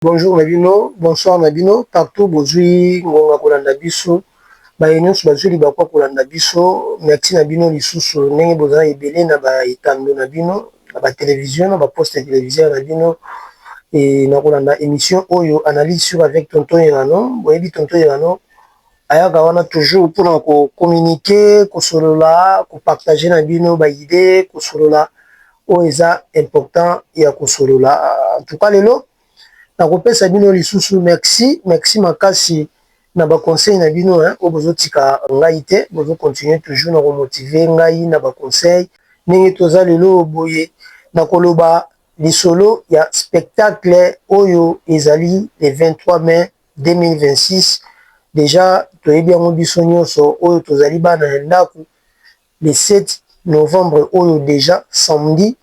Bonjour na bino, bonsoir na bino partout bozui ngonga kolanda biso, baye nionso bazui libaku ya kolanda biso, merci na bino lisusu ndenge boza ebele na ba etando na bino, na ba television na ba poste televiseur na bino et na kolanda emission oyo analyse sur avec tonton Irano. Boyebi tonton Irano ayaka wana toujours mpona ko communiquer, kosolola, ko partager na bino ba idées, kosolola oyo eza important ya kosolola. En tout cas lelo nakopesa bino lisusu merci, merci makasi na ba conseil na bino oyo bozotika ngai te, bozo continuer toujours na komotiver ngai na ba conseil. Ndenge toza lelo boye, nakoloba lisolo ya spectacle oyo ezali le 23 mai 2026. Deja toyebi yango biso nyonso oyo tozali bana ya ndako, le 7 novembre oyo deja samedi,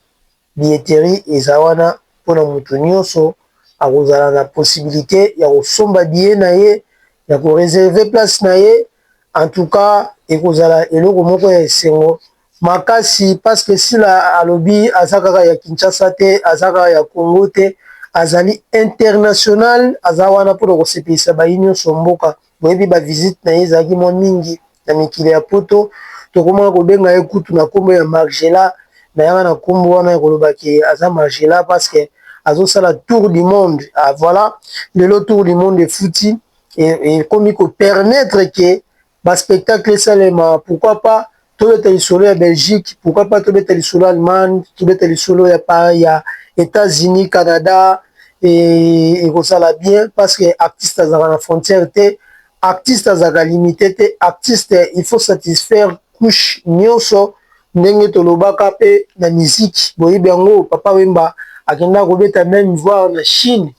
billetterie eza wana mpona moto nyonso akozala na possibilité ya kosomba billet na ye, ya koreserve place na ye. En tout cas ekozala eloko moko ya esengo makasi, parce que Sila alobi aza kaka ya Kinshasa te, aza kaka ya Congo te, azali international, aza wana mpona kosepelisa bayi nyonso mboka. Boyebi ba visite na ye ezalaki mwa mingi na mikili ya poto, tokomaka kobenga ye kutu na nkombo ya Margela. Nayaka na nkombo wana ya koloba ke aza Margela parce que azosala tour du monde. Ah, voilà, lelo tour du monde efuti ekomi kopermettre ke ba spectacle esalema. Pourquoi pas tobeta lisolo ya Belgique, pourquoi pas tobeta lisolo ya Allemagne, tobeta lisolo ya ya États-Unis, Canada, ekozala bien parce que artiste azalaka na frontière te, artiste azalaka limité te, artiste il faut satisfaire couche nyonso. Ndenge tolobaka mpe na musique, boyebi yango, Papa Wemba akendaka kobeta même voir na Chine.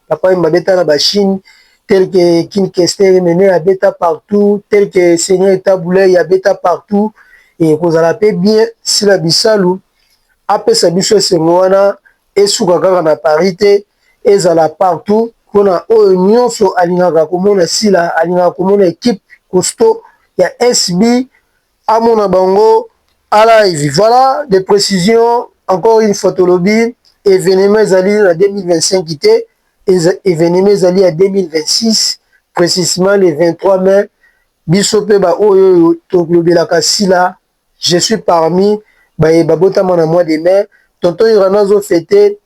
Papa Wemba abeta na bachine, tel que King Kester Mene abeta partout, tel que Seigneur Tabu Ley abeta partout. Ekozala mpe bien Sila Bisalu apesa biso esengo wana, esuka kaka na Paris te, ezala partout mpona oyo nyonso alingaka komona Sila, alingaka komona équipe costaud ya SB, amona bango à live. Voilà des précisions encore une fois. Tolobi événement ezali na 2025 te, événement ezali ya 2026, précisément le 23 mai. Biso mpe baoyo oyo tolobelaka Sila, je suis parmi baye babotama na mois de mai. Tonton Irano azofete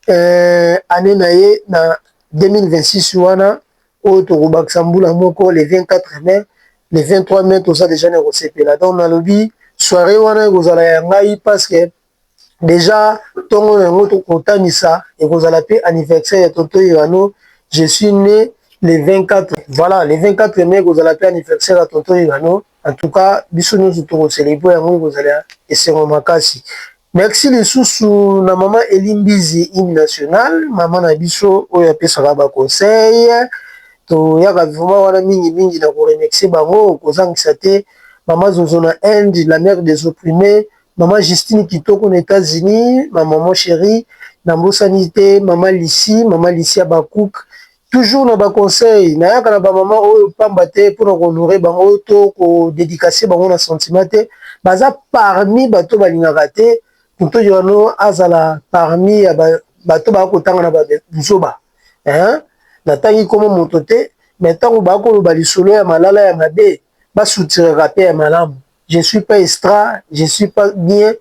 année na ye na 2026 wana oyo tokobakisa mbula moko le 24 mai. Le 23 mai toza déjà na kosepela. Donc nalobi soirée wana ekozala ya ngai parce que déjà ntongo na yango tokotanisa, ekozala mpe anniversaire ya tonton Irano. Je suis né le 24, voilà, le 24 mai ekozala mpe anniversaire ya tonton Irano. En tout cas biso nyonso tokocélébrer yango, ekozala esengo makasi. Merci lisusu na mama Elimbizi, hymne national, mama na biso oyo apesaka baconseil. Toyaka vraiment wana mingimingi na koremercier bango, kozangisa te mama Zozo na Inde, la mère des opprimés, mama Justine Kitoko na États-Unis, ma maman chérie. Nambosani te mama Lisi, mama Lisi ya Bacook, toujours na baconseil. Nayaka na bamama oyo pamba te mpona kohonorer bango to kodédicacer bango na sentiment te. Baza parmi bato balingaka te moto Irano azala parmi ya bato baya kotanga na bazoba. Natangi nkombo moto te, mais ntango bakoloba lisolo ya malala ya mabe, basutiraka mpe ya malamu. Je suis pas extra, je suis pas bien,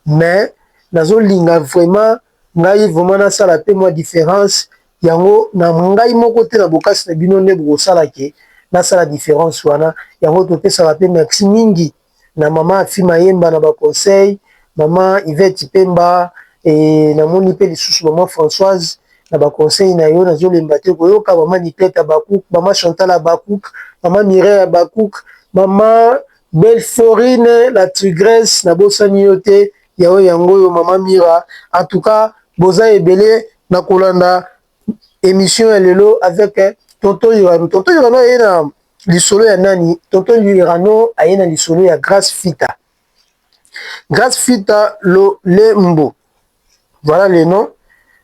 mais nazolinga vraiment ngai vraiment nasala mpe mwa différence yango na ngai moko te, na bokasi na bino nde bokosala ke nasala différence wana. Yango topesaka mpe merci mingi na mama Afi Mayemba na baconseil, mama Ivete Pemba, e namoni mpe lisusu mama Françoise na baconseil na yo, nazolemba te koyoka, mama Niklete Abakuk, mama Chantal Abakuk, mama Mireille Abakuk, mama Belforine la Tigresse, nabosani yo te yayo yango oyo, mama Mira. En tout cas boza ebele na kolanda émission ya lelo avec tonton Irano. Tonton Irano aye na lisolo ya nani? Tonton Irano aye na lisolo ya Grace Fita, Grace Fita Lolembo, voilà le nom.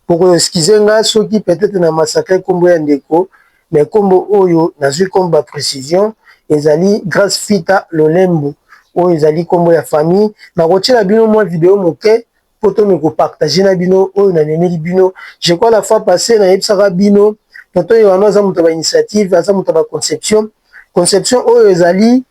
Bokoexcuser nga soki peut-être na massacre nkombo ya ndeko, mais nkombo oyo nazwi comme baprécision ezali Grace Fita Lolembo, oyo ezali nkombo ya famille. Nakotiela bino mwa video moke. mpo tomi kopartager na bino oyo namemeli bino. Je crois, la fois passée nayebisaka bino, tonton Yohano aza moto ya bainitiative, aza moto ya baconception. Conception oyo ezali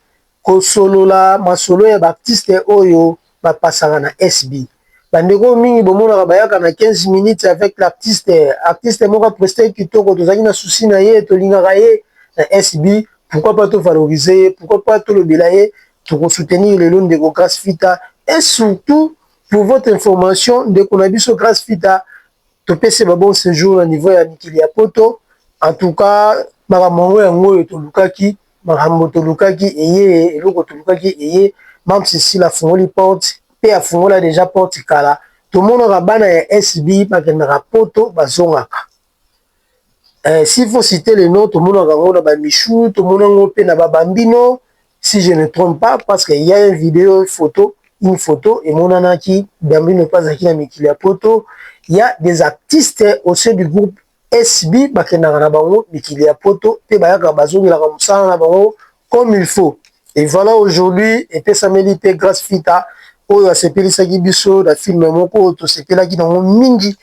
kosolola masolo ya baartiste oyo bapasaka na SB. Bandeko mingi bomonaka bayaka na 15 minutes avec l'artiste. Artiste moko aprester kitoko, tozalaki na souci na ye, tolingaka ye na SB. Pourquoi pas tovaloriser ye? Pourquoi pas tolobela ye? Tokosoutenir lelo ndeko Grace Fita. Et surtout, pour votre information, ndeko na biso Grace Fita, topesi ba bon séjour na niveau ya mikili ya poto. En tout cas, makambo yango, yango oyo tolukaki, makambo tolukaki eye, eloko tolukaki eye. Mam Cécile afungoli porte mpe afungola déjà porte kala. Tomonaka bana ya SB bakendaka poto, bazongaka. S'il faut citer le nom, tomonaka yango na bamichu, tomona yango mpe na babambino, si je ne trompe pas, parce que y a une vidéo, photo, une photo emonanaki, bambino mpe azalaki na mikili ya poto. Y a des artistes au sein du groupe SB bakendaka na bango mikili ya poto mpe bayaka, bazongelaka mosala na bango comme il faut. Et voilà, aujourd'hui epesameli mpe Grâce Fita oyo asepelisaki biso na film moko oyo tosepelaki nango mingi,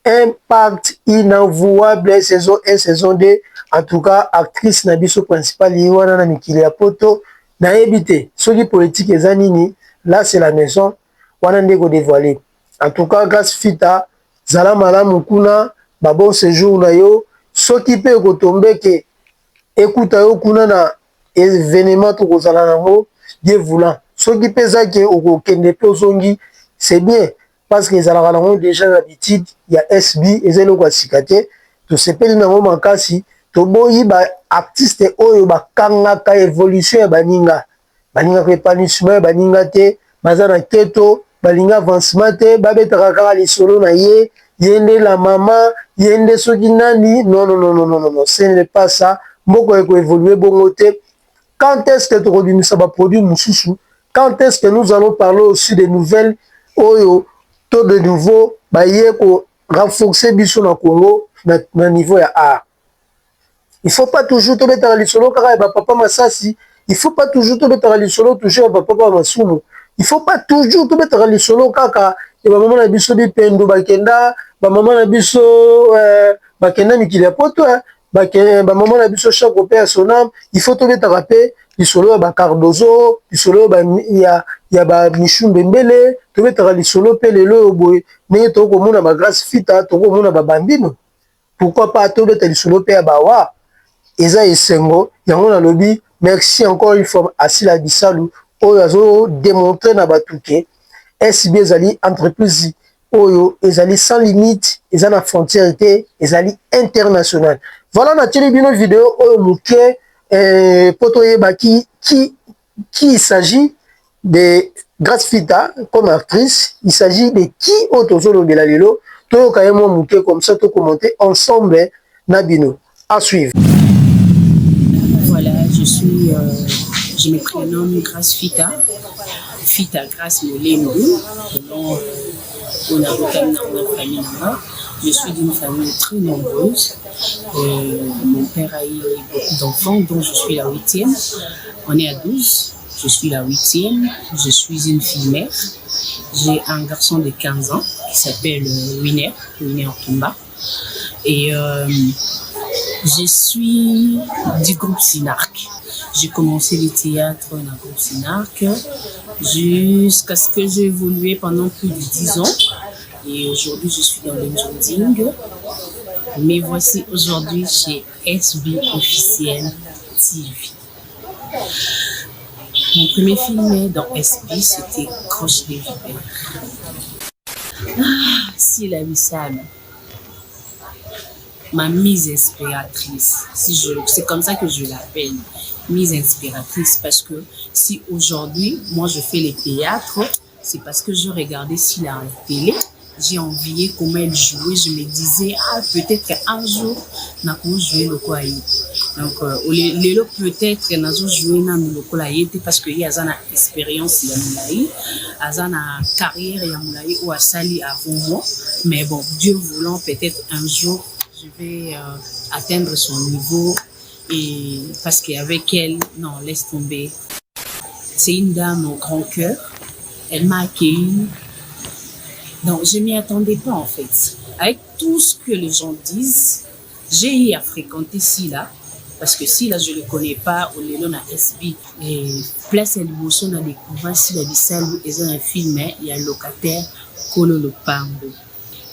Impact inavouable, saison 1, saison 2. En tout cas, actrice na biso principale ye wana na mikili ya poto. Nayebi te soki politique eza nini. Là, c'est la maison wana nde kodévoiler. En tout cas, Grâce Fita, zala malamu kuna, babon séjour na yo. Soki mpe ekotombe ke ekuta yo kuna na événement tokozala nango, Dieu voulant, soki mpe eza ke okokende mpe ozongi, c'est bien, parce que ezalaka nango déjà na habitude ya SB, eza eloko ya sika te. Tosepeli nango makasi. Toboyi baartiste oyo bakangaka évolution ya baninga, balingaka épanouissement ya baninga te, baza na keto, balingi avancement te, babetaka kaka lisolo na ye, ye nde la mama, ye nde soki nani. Non, non, non, non, non, non, ce n'est pas ça. Mboka ekoévoluer bongo te. Quand est-ce que tokodimisa baproduit mosusu? Quand est-ce que nous allons parler aussi des nouvelles oyo to de nouveau baye korenforcer biso na Congo na niveau ya art? Il faut pas toujours tobetaka lisolo kaka ya bapapa Masasi, il faut pas toujours tobetaka lisolo toujours ya bapapa Masumu, il faut pas toujours tobetaka lisolo kaka ya bamama na biso Bipendo bakenda, bamama na biso bakenda mikili ya poto, bamama na biso Chako mpe ya Sonam. Il faut tobetaka mpe lisolo ya bacardozo, lisolo ya bamishu Mbembele, tobetaka lisolo mpe lelo oyo boye ndenge tokomona bagrâce Fita, tokomona babambino. Pourquoi pas tobeta lisolo mpe ya bawa? Eza esengo. Yango nalobi merci encore une fois Asila Bisalu oyo azodémontrer na bato ke SB ezali entreprise oyo ezali sans limite, eza na frontière te, ezali international. Voilà, natieli bino video oyo moke po toyeba qui il s'agit de Grâce Fita comme actrice. Il s'agit de qui oyo tozolobela lelo? Toyoka ye mwa moke, comme ça tocommenter ensemble na bino. À suivre. Voilà, je me prénomme Grâce Fita, Fita Grâce Molembu, le nom on a famille. Je suis d'une famille très nombreuse. Mon père a eu beaucoup d'enfants, dont je suis la huitième. On est à 12. Je suis la huitième. Je suis une fille mère. J'ai un garçon de 15 ans qui s'appelle Winner, Winner Tumba. Et je suis du groupe Sinark. J'ai commencé le théâtre dans le groupe Sinark jusqu'à ce que j'ai évolué pendant plus de 10 ans. Et aujourd'hui, je suis dans le Njonding. Mais voici aujourd'hui chez SB Officiel TV. Mon premier film dans SB, c'était Croche des Vipères. Ah, si la Wissam, ma mise inspiratrice, si je, c'est comme ça que je l'appelle, mise inspiratrice, parce que si aujourd'hui, moi je fais les théâtres, c'est parce que je regardais Sila à la télé, j'ai envié comment elle jouait, je me disais, ah, peut-être qu'un jour, nako jouer lokola ye. Donc, lelo peut-être nazo jouer nanu lokola ye te, parce que ye aza na expérience ya molai, aza na carrière ya molai oyo asali avant moi. Mais bon, Dieu voulant, peut-être un jour, je vais atteindre son niveau. Et parce qu'avec elle, non, laisse tomber. C'est une dame au grand cœur. Elle m'a accueillie. Donc je m'y attendais pas en fait. Avec tout ce que les gens disent, j'ai eu à fréquenter Sila parce que Sila je le connais pas olelo na SB et place ya liboso na découvrir Sila Bisalu eza na film ya Locataire Kolo Lopango.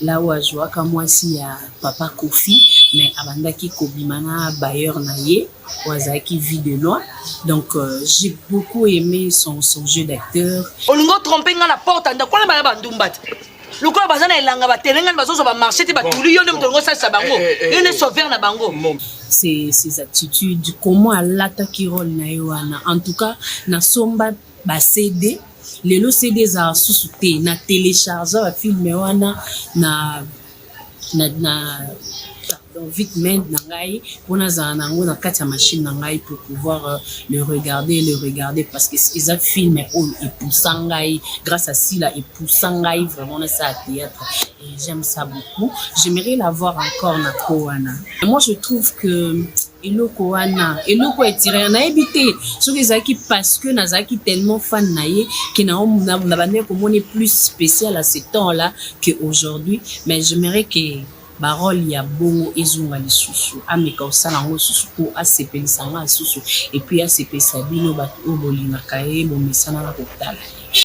Là où azwaka mwasi ya papa Kofi, mais abandaki kobima na bailleur na ye oyo azalaki Vie de Loin. Donc j'ai beaucoup aimé son jeu d'acteur. Olingi otrompe nga na porte ya ndako wana, bana bandumba te lokola baza na elanga, batelengani, bazozwa bamarché te, batuli yo nde moto olingi osalisa bango, yo nde sauveur na bango. Ses attitudes, comment alataki rôle na ye wana. En tout cas nasomba ba CD, lelo CD ezala susu te, na télécharge bafilm wana na pardon, Vidmate na ngai, mpo nazala na yango na kati ya machine na ngai pour pouvoir le regarder parce que eza film oyo epusa ngai. Grâce à Sila epusa ngai vraiment nasala théâtre et j'aime ça beaucoup. J'aimerais la voir encore na ko wana. Moi je trouve que eloko wana, eloko etire, nayebi te soki ezalaki parce que nazalaki tellement fan na ye ke na bandaki komona plus spécial à ce temps là que aujourd'hui. Mais j'aimerais que barole ya bongo ezonga lisusu, ameka kosala yango lisusu mpo asepelisa nga lisusu et puis asepelisa bino bato oyo bolingaka ye, bomesana na kotala ye.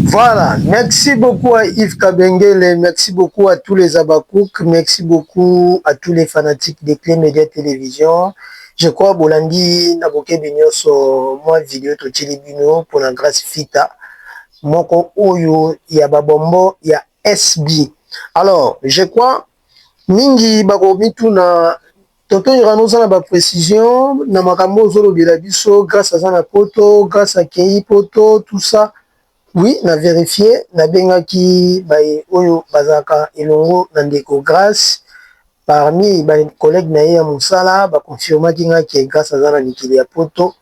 Voilà, merci beaucoup à Yves Kabengele, merci beaucoup à tous les Abakouk, merci beaucoup à tous les fanatiques de Clé Média Télévision. Je crois bolandi na bokebi nyonso mwa video totieli bino mpona Grâce Fita, moko oyo ya babombo ya SB. Alors, je crois mingi bakomituna: tonton Irano, oza na baprécision na makambo ozolobela biso? Grâce aza na Poto, Grâce akei Poto, tout ça. Oui, na vérifie, nabengaki baye oyo bazalaka elongo na ndeko Grâce, parmi bacollègue na ye ya mosala, baconfirmaki nga ke Grâce aza na mikili ya Poto.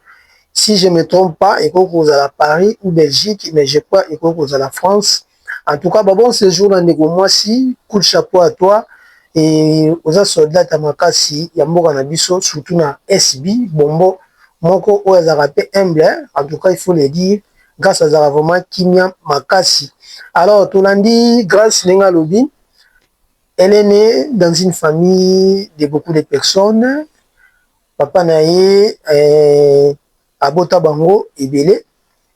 Si je me trompe pas, ekoki kozala Paris ou Belgique, mais je crois ekoki kozala France. En tout cas, babon séjour na ndeko mwasi, coup de chapeau à toi et oza soldat ya makasi ya mboka na biso, surtout na SB bombo moko oyo azalaka mpe humble. En tout cas, il faut le dire, Grâce azalaka vraiment kimia makasi. Alors tolandi Grâce ndenge alobi, elle est née dans une famille de beaucoup de personnes. Papa na ye abota bango ebele,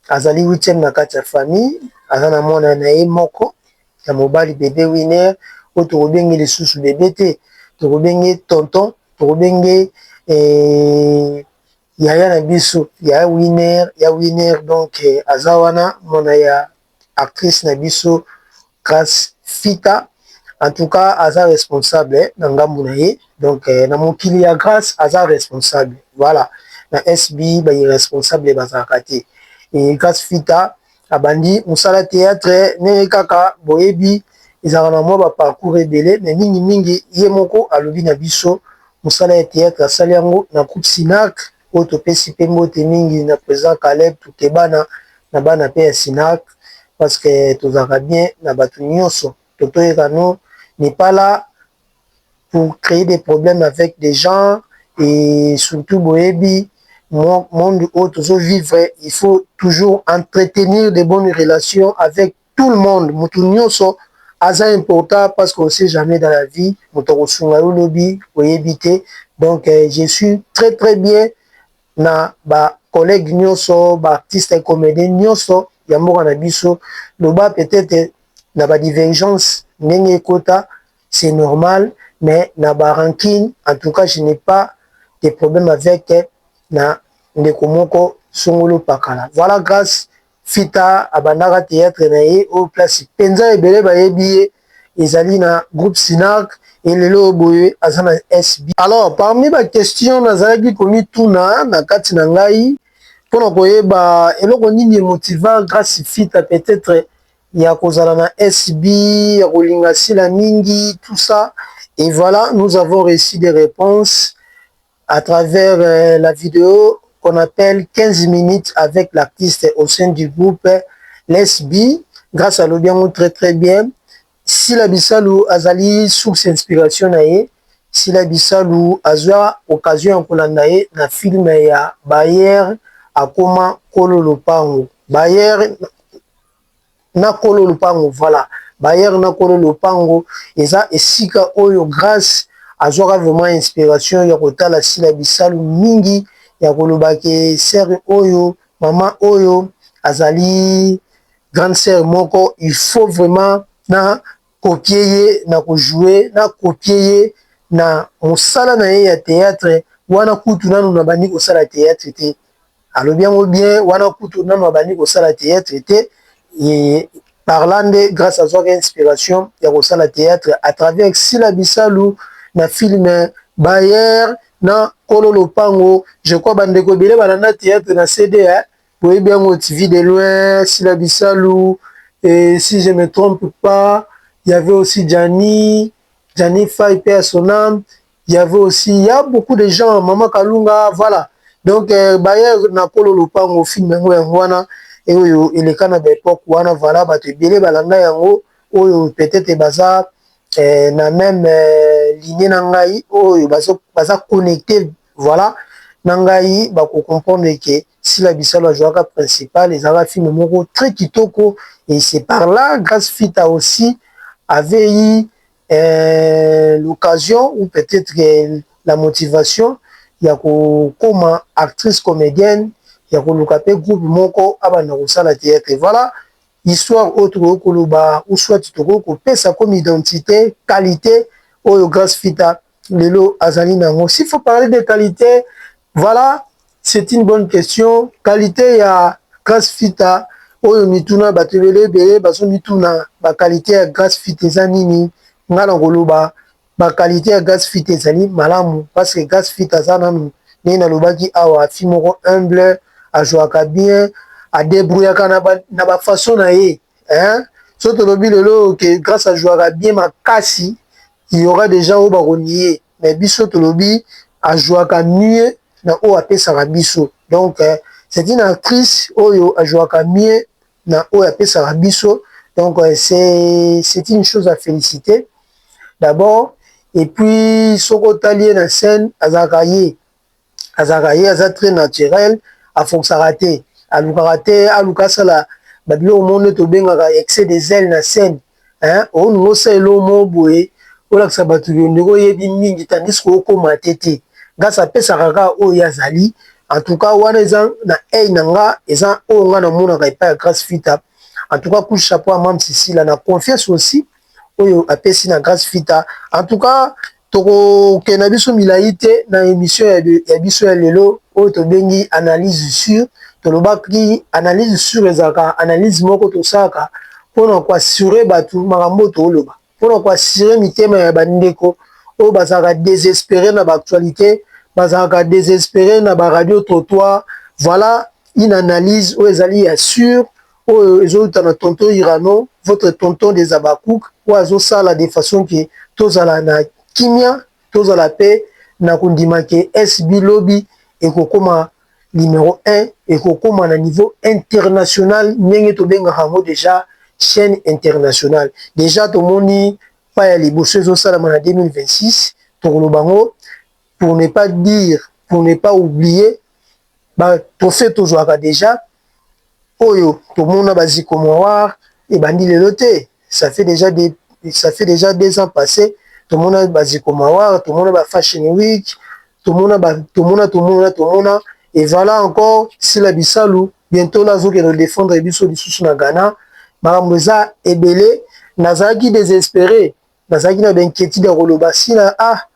azali huitième na kati ya famille. Aza na mwana na ye moko ya mobali, bébé Winner, oyo tokobenge lisusu bébé te, tokobenge tonton, tokobenge yaya na biso, ya Winner, ya Winner. Donc aza wana mwana ya actrice na biso Grâce Fita. En tout cas aza responsable na ngambu na ye. Donc na mokili ya Grâce aza responsable. Voilà, na SB bairresponsable bazalaka te. E Grâce Fita abandi mosala théâtre ndenge kaka boyebi, ezalaka na mwa baparcours ebele, mais mingimingi ye moko alobi na biso mosala ya théâtre asali yango na groupe Sinac, oyo topesi mpe mbote mingi na président Caleb Tukebana na bana mpe ya Sinac, parce que tozalaka bien na bato nyonso. Totoyeka no n'est pas là pour créer des problèmes avec des gens et surtout boyebi monde oyo tozovivre, il faut toujours entretenir de bonnes relations avec tout le monde. Moto nyonso aza important parce qu'on sait jamais dans la vie, moto akosunga yo lobi, oyebi te. Donc je suis très très bien na bacollègue nyonso, baartiste et comédien nyonso ya mboka na biso. Loba peut-être na badivergence ndenge ekota, c'est normal, mais na barancune, en tout cas je n'ai pas de problème avec na ndeko moko songolo pakala. Voilà, Grâce Fita abandaka théâtre na ye oyo place mpenza ebele bayebi ye ezali na groupe Sinac, elelo boye aza na SB. Alors parmi baquestion nazalaki komituna na kati na ngai mpona koyeba eloko nini emotiva Grâce Fita peut-être ya kozala na SB, ya kolinga Sila mingi, tout ça, et voilà, nous avons reçu des réponses à travers la vidéo qu'on appelle 15 minutes avec l'artiste au sein du groupe Lesbi. Grâce alobi yango très très bien, Sila Bisalu azali source inspiration na ye. Sila Bisalu azwa occasion ya kolanda ye na film ya Bayer akoma Kolo Lopango. Bayer Na kolo lopango, voilà, bailleur na kolo lopango eza esika oyo Grâce azwaka vraiment inspiration ya kotala Sila Bisalu mingi, ya koloba ke sœur oyo, mama oyo azali grande sœur moko, il faut vraiment na copier ye na kojouer, na copier ye na mosala na ye ya théâtre. Wana kutu nanu na bandi kosala théâtre te. Alobi yango bien, wana kutu nanu abandi kosala théâtre te. Par là nde Grâce azwaka inspiration ya kosala théâtre à travers Sila Bisalu na film Bayer na Kolo Lopango. Je crois bandeko ebele balanda théâtre na CD, boyebi yango, TV de loin, Sila Bisalu, et si je me trompe pas, il y avait aussi Gianni, Gianni Fay, paix à son âme. Il y avait aussi, il y a beaucoup de gens, Maman Kalunga, voilà. Donc Bayer na Kolo Lopango, film yango yango wana oyo eleka na baépoque wana. Voilà, bato ebele balanda yango oyo peut-être baza na même lignée na ngai, oyo baza connecté, voilà, na ngai, bakocomprendre ke Sila Bisalo azwaka principal. Ezalaka film moko très kitoko et c'est par là Grâce Fita aussi avait eu l'occasion ou peut-être la motivation ya kokoma actrice comédienne, ya koluka mpe groupe moko abanda kosala théâtre. Voilà histoire oyo tokoki koloba ou soit tokoki kopesa comme identité, qualité oyo Grâce Fita lelo azali nango. S'il faut parler de qualité, voilà, c'est une bonne question. Qualité ya Grâce Fita oyo mituna bato ebele ebele bazomituna, baqualité ya Grâce Fita eza nini? Nga na koloba baqualité ya Grâce Fita ezali malamu, parce que Grâce Fita aza nanu, ndenge nalobaki awa, fille moko humble, azwaka bien, adébrouillaka na bafaçon na ye. So tolobi lelo ke Grâce azwaka bien makasi, il y aura déjà oyo bakonier, mais biso tolobi azwaka mieux na oyo apesaka biso. Donc c'est une actrice oyo azwaka mieux na oyo apesaka biso. Donc c'est une chose à féliciter d'abord. Et puis soki otali ye na scène, azalaka ye, azalaka ye, aza très naturel, aforçaka te, alukaka te, aluka asala babiloko moko nde tobengaka excès de zèle na scène. Olinga osala eloko moko boye, olakisa bato ndenge oyebi mingi, tandis que okóma te te. Grâce apesaka kaka oyo azali. En tout cas wana eza na œil na nga, eza oyo nga namonaka epai ya Grâce Fita. En tout cas, coup chapeau à Mam Sisila na confiance aussi oyo apesi na Grâce Fita. En tout cas, tokokende na biso milai te na émission ya biso ya lelo oyo tobengi analyse sur. Tolobaki analyse sur ezalaka analyse moko tosalaka mpona koassurer bato makambo oyo tooloba, mpona koassurer mitema ya bandeko oyo bazalaka désespéré na baactualité, bazalaka désespéré na baradio trottoir. Voilà une analyse oyo ezali ya sûr, oyo ezouta na tonton Irano, votre tonton des Abakouk, oyo azosala de façon ke tozala na kimia, tozala mpe na kondima ke SB lobi ekokóma numéro 1, ekokóma na niveau international, ndenge tobengaka yango déjà chaîne internationale. Déjà tomoni pa ya liboso ezosalama na 2026. Tokoloba yango pour ne pas dire, pour ne pas oublier batrophée tozwaka déjà, oyo tomona bazikomoire ebandi lelo te. Ça fait déjà 2 ans passé tomona bazikomawar, tomona ba Fashion Week, tomona, tomona, tomona, tomona. Et voilà encore Sila Bisalu bientôt là azokende défendre biso lisusu na Ghana. Makambo eza ebele. Nazalaki désespéré, nazalaki na bainquiétude ya koloba Sila, ah,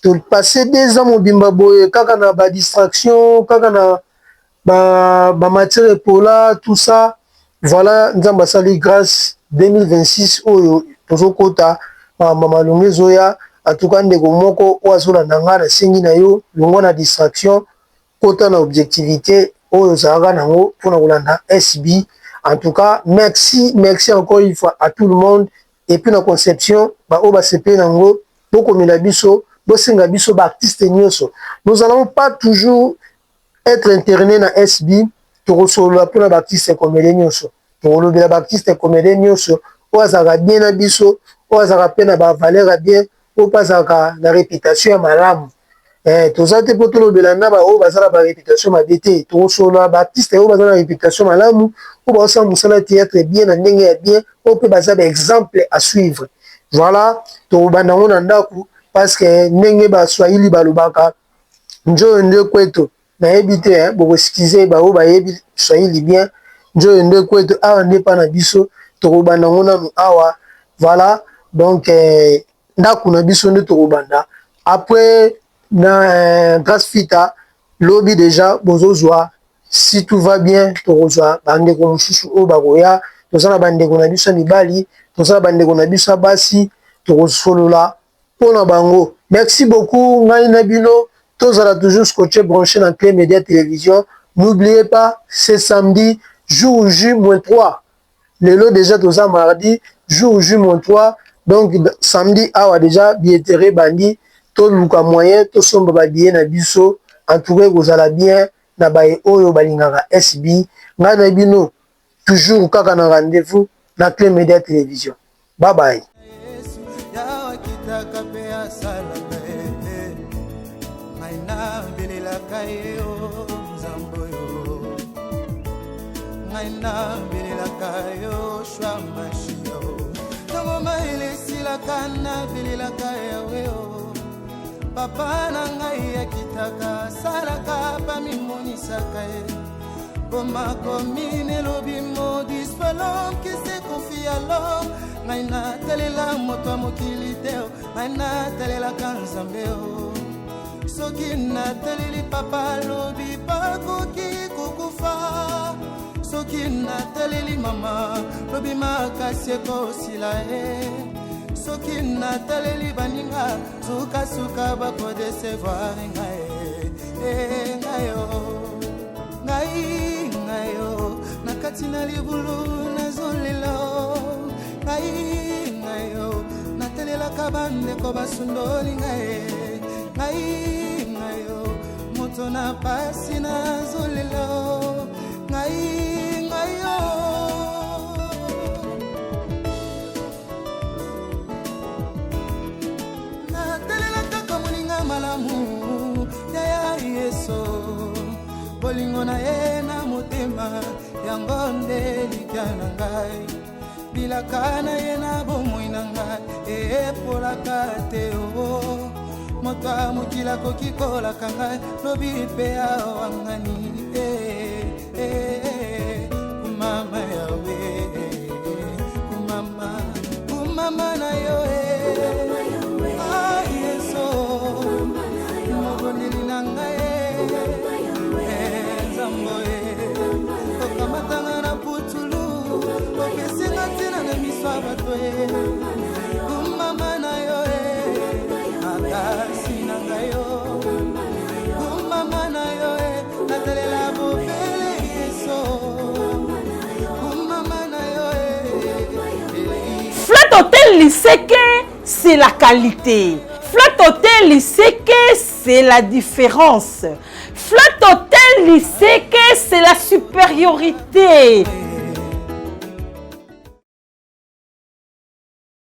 topasse 2 ans mobimba boye kaka na badistraction, kaka na bamatière ba epola, tout ça. Voilà, Nzambe asali grâce, 2026 oyo tozokota, makambo malongo ezoya. En tout cas, ndeko moko oyo azolanda nga, nasengi na yo, longwa na distraction, kota na objectivité oyo ozalaka nango mpona kolanda SB. En tout cas, merci, merci encore une fois à tout le monde. Et puis na conception, baoyo basepeli nango, bokomela biso, bosenga biso baartiste nyonso. Nous allons pas toujours être interné na SB. Tokosolola mpona baartiste comédien nyonso, tokolobela baartiste comédien nyonso oyo azalaka bien na biso, oyo azalaka mpe na bavaleur ya bien, oyo mpe azalaka na réputation ya malamu. Eh, toza te mpo tolobela na baoyo baza na bareputation mabe te. Tokosolola baartiste oyo baza na reputation malamu, oyo bazosala mosala ya théâtre bien na ndenge ya bien, oyo mpe baza baexemple à suivre. Voilà, tokobanda yango na ndako parce que ndenge baswahili balobaka njoyo nde kweto. Nayebi te, eh, bokoexcuse baoyo bayebi swahili bien. Njoyo nde kweto, awa nde mpa na biso. Tokobanda yango nanu awa. Voilà, donc eh, ndako na biso nde tokobanda. Après na eh, Grace Fita, lobi déjà bozozwa, si tout va bien, tokozwa bandeko mosusu oyo bakoya. Toza na bandeko na biso ya mibali, toza na bandeko na biso ya basi, tokosolola mpona bango. Merci beaucoup. Ngai na bino tozala toujours scotché, branché na Clé Média Télévision. N'oubliez pas, c'est samedi, jour J moins 3. Lelo déjà toza mardi, jour J moins 3. Donc samedi awa déjà billetterie bandi. Toluka moyen tosomba babillet na biso. En tout cas ekozala bien na baye oyo balingaka SB. Ngai na bino toujours kaka na rendez-vous na Clé Média Télévision. Bye bye. Akitaka mpe asalaka ye, ngai nabelelaka ye o Nzambe oyo, ngai nabelelaka yo shwa mashio, ntango mayele esilaka nabelelaka Yawe o papa na ngai. Akitaka, asalaka, bamimonisaka ye. Bomakomi elobi: "Maudit soit l'homme qui se confie à l'homme." Ngai natalela moto ya mokili te, ngai natalelaka Nzambe o. Soki nataleli papa, alobi bakoki kokufa. Soki nataleli mama, lobi makasi ekosila ye. Soki nataleli baninga, sukasuka bakodécevoir ngai. E ngai o, ngai, ngai o, na kati na libulu nazolela. Ngai, ngai o, natelelaka bandeko basundoli ngai. Ngai, ngai o, moto na pasi nazolela. Ngai, ngai o. Natelela kaka moninga malamu yaya Yesu. Bolingo na ye na motema, yango nde likya na ngai. Bilaka na ye na bomoi na ngai epolaka te o. Moto ya mokili akoki kolaka ngai, lobi mpe awangani. Kumama Yawe, kumama, kumama na yo e Yesu, mobondeli na ngai. Nzambo e, okamatanga na putulu, opesinga ntina na miso ya bato e. Kumama na yo e, makasi na ngai yo. Kumama na yo e, natelela bobele Yesu. Kumama na yo e. Flat Hotel Liseke, c'est la qualité. Flat Hotel Liseke, c'est la différence. Flat Hotel Liseke, c'est la supériorité.